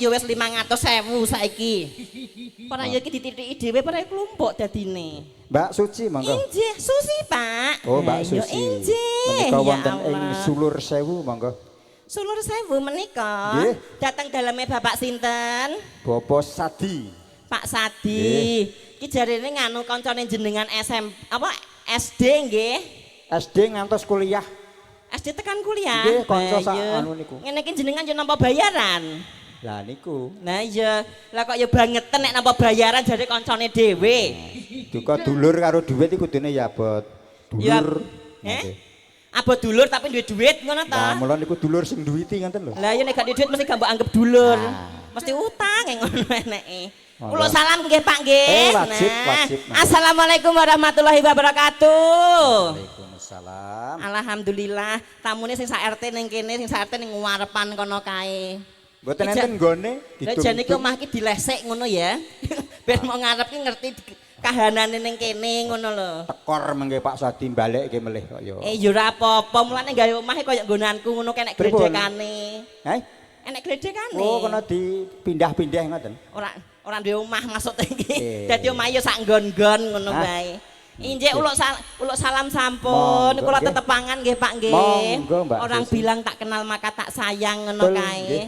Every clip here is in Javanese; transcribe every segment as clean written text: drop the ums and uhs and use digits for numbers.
Ya wis 500.000 saiki. Ora ya iki ditithiki dhewe ora klumpuk dadine. Mbak Suci monggo. Injih, Susi, Pak. Oh, Mbak Ayo, Susi. Injih. Menika Ya wonten ing Allah. Sulur Sewu monggo. Sulur Sewu menika. Nggih. Dateng daleme Bapak sinten? Bapak Sadi. Pak Sadi. Iki jarene nganu kancane jenengan SM apa SD nggih? SD ngantos kuliah. SD tekan kuliah. Nggih, kanca sak Lah, iya. anu niku. Ngene iki jenengan yo nampa bayaran. Lah niku. Nah iya, lah kok ya bangeten nek nampa bayaran jare kancane dhewe. Duka dulur karo dhuwit iku kudune ya abot Ya, dulur. eh? Nggih. Abot dulur tapi duwe duit ngono Lah ta? mula niku dulur sing duwiti ngoten lho. Lah iya nek gak duwe duit mesti gak mbok anggap dulur. Ah. Mesti utang yang ngono eneke. Monggo. Kula salam nggih Pak nggih. Eh, wajib, wajib, monggo. Assalamualaikum warahmatullahi wabarakatuh. Waalaikumsalam. Alhamdulillah, tamune sing sak RT ning kene, sing sak RT ning ngarepan kono kae. Mboten enten nggone. Lah jane iki omah iki dilesek ngono ya. Ben mau ngarep ki ngerti kahanane ning kene ngono lho. Tekor mengke Pak Sadi balekke melih kok ya. Eh ya ora apa-apa, mulane gawe omah kaya nggonanku ngono kenek Pripun? gledekane. Eh? Enek gledekane. Oh, kena dipindah-pindah ngoten. Ora ora duwe omah maksud iki. Eh. Dadi omah ya sak nggon-nggon ngono Ah. bae. Injih uluk salam sampun. Monggo, Kula nggih. tetepangan nggih Pak nggih. Monggo, Mbak Orang Susi. bilang tak kenal maka tak sayang ngono Betul, kae. nggih.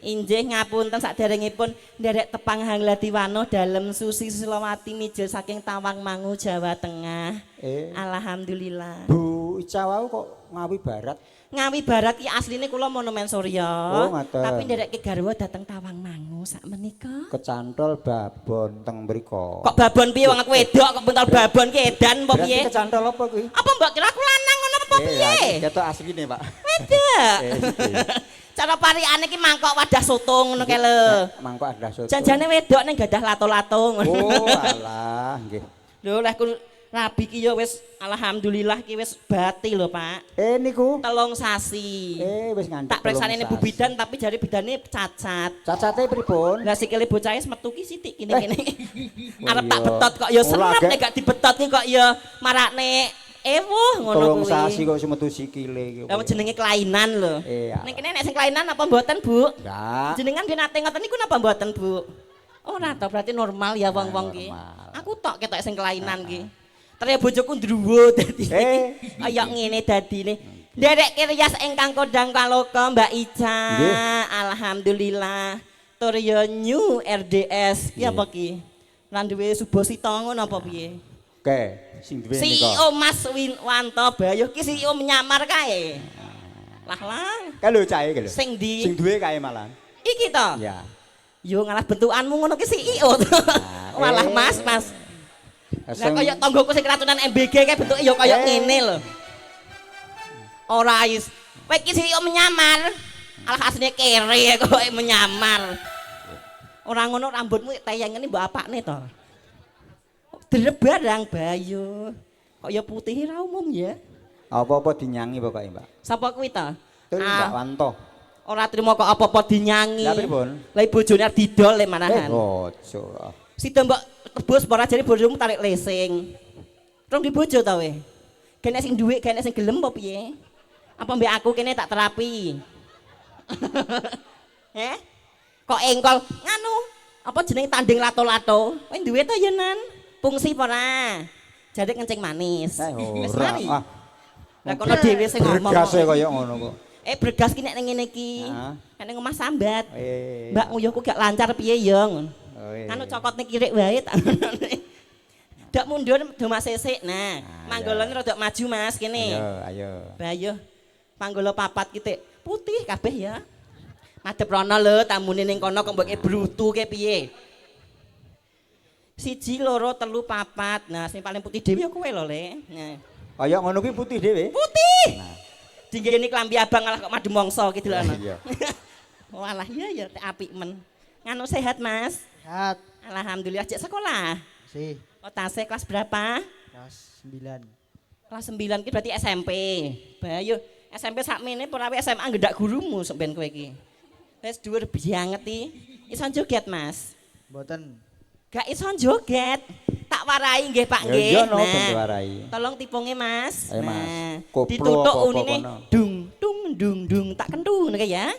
Injih ngapunten saderengipun nderek tepang Hangladiwano dalem Susi Susilawati mijil saking Tawangmangu Jawa Tengah. Eh. Alhamdulillah. Bu Ica wau kok Ngawi Barat. Ngawi Barat ki asline kula Monumen Surya. Oh, ngaten. Tapi nderek ki garwa dateng Tawangmangu sak menika. Kecantol babon teng mriku. Kok babon piye wong aku wedok kok pentol babon ki edan apa Berarti piye? kecantol apa kuwi? Apa mbok kira aku lanang ngono apa Eh, piye? lah, ketok asline, Pak. Wedok. Eh, iki. Cara parikane ki mangkok wadah soto ngono kae lho. Nek mangkok wadah soto. Janjane wedok ning gadah lato-lato ngono. Oh, alah, nggih. Lho leh ku rabi ki ya wis alhamdulillah ki wis bati lho, Pak. Eh niku. 3 sasi. Eh wis ngandhek. Tak preksane 3 Bu sasi. Bidan tapi jare bidane cacat. Cacate pripun? Lah sikile bocahe wis metu ki sithik kene-kene. Oh, Arep tak iya. betot kok ya Oh, serem lagek. nek gak dibetot ki kok ya marakne ewuh ngono 3 kuwi. sasi kok wis metu sikile iki. Lah jenenge kelainan lho. Iya. Ning kene nek sing kelainan apa mboten, Bu? Enggak. Jenengan nggih nate ngoten niku napa mboten, Bu? Ora to, berarti normal ya wong-wong ki. Normal. Aku tok ketok sing kelainan ki. Terus bojoku ndruwo dadi. Eh. Kaya ngene dadine. Nderek kiryas ingkang kondang kaloka Mbak Ica. Nggih. Alhamdulillah. Tur yo new RDS. Ki apa ki? Lan duwe subosita ngono apa piye? Oke, sing duwe nika. CEO Mas Wanto Bayu ki CEO menyamar kae. Lah lah. Kae lho cahe ki lho. Sing ndi? Sing duwe kae malah. Iki to. Ya. Yo ngalah bentukanmu ngono ki CEO to. Walah eh. Mas, Mas. Lah Sing- kaya tanggoku sing keracunan MBG kae bentuke yo kaya Eh. ngene lho. Ora is. Kowe iki CEO menyamar. Alah asline kere kok menyamar. Ora ngono rambutmu teyeng ngene mbok apakne to. Drep barang Bayu. Kok ya putih ra umum ya. Apa-apa dinyangi pokoke, Mbak. Sapa kuwi to? Betul, Ah, Mbak Wanto. Ora trimo kok apa-apa dinyangi. Lah pripun? Lah bojone arep didol le Eh, manahan. ojo. Sida mbok tebus ora jare bojomu tarik leasing. Rong di bojo ta we? Kene sing duwe, kene sing gelem apa piye? Apa mbek aku kene tak terapi? Eh? Kok engkol nganu? Apa jeneng tanding lato-lato? Kowe duwe to ya Nan? Fungsi apa ora? Jare kencing manis. Eh, Wis ora. mari. Ah, Lah kono dhewe sing ngomong. Bergase kaya ngono kok. Eh bergas ki nek ning ngene iki. Heeh. Nek ning omah sambat. Eh. Mbak nguyuhku gak lancar piye ya ngono. Oh, iya. Anu cokotne kirik wae tak. Dak mundur do Mas sesik. Nah, Ah, manggolone iya. rada maju Mas kene. Ayo, ayo. Bayo. Manggolo papat ki tik putih kabeh ya. Madhep rono lho tamune ning kono kok mbok brutu ke piye. Siji, loro, telu, papat. Nah, sing paling putih dhewe ya kowe lho, Le. Nah. Kaya ngono kuwi putih dhewe. Putih. Nah. Dinggene klambi abang malah kok madu mongso ki lho. Iya. Walah iya ya apik men. Nganu sehat, Mas? Sehat. Alhamdulillah cek sekolah. Sih, Oh, tasih kelas berapa? kelas 9. Kelas 9 ki berarti SMP. Bayu, SMP sakmene ora SMA nggendak gurumu sok ben kowe iki. Wis dhuwur banget iki. Iso joget, Mas? Mboten. Gak iso joget. Tak warai nggih, Pak Ya nggih. iya no, ben diwarai. Tolong tipunge, Mas. Ayo, Mas. Nah, Koplo ditutuk apa-apa unine kono. dung dung dung dung tak kentu ngono kae ya.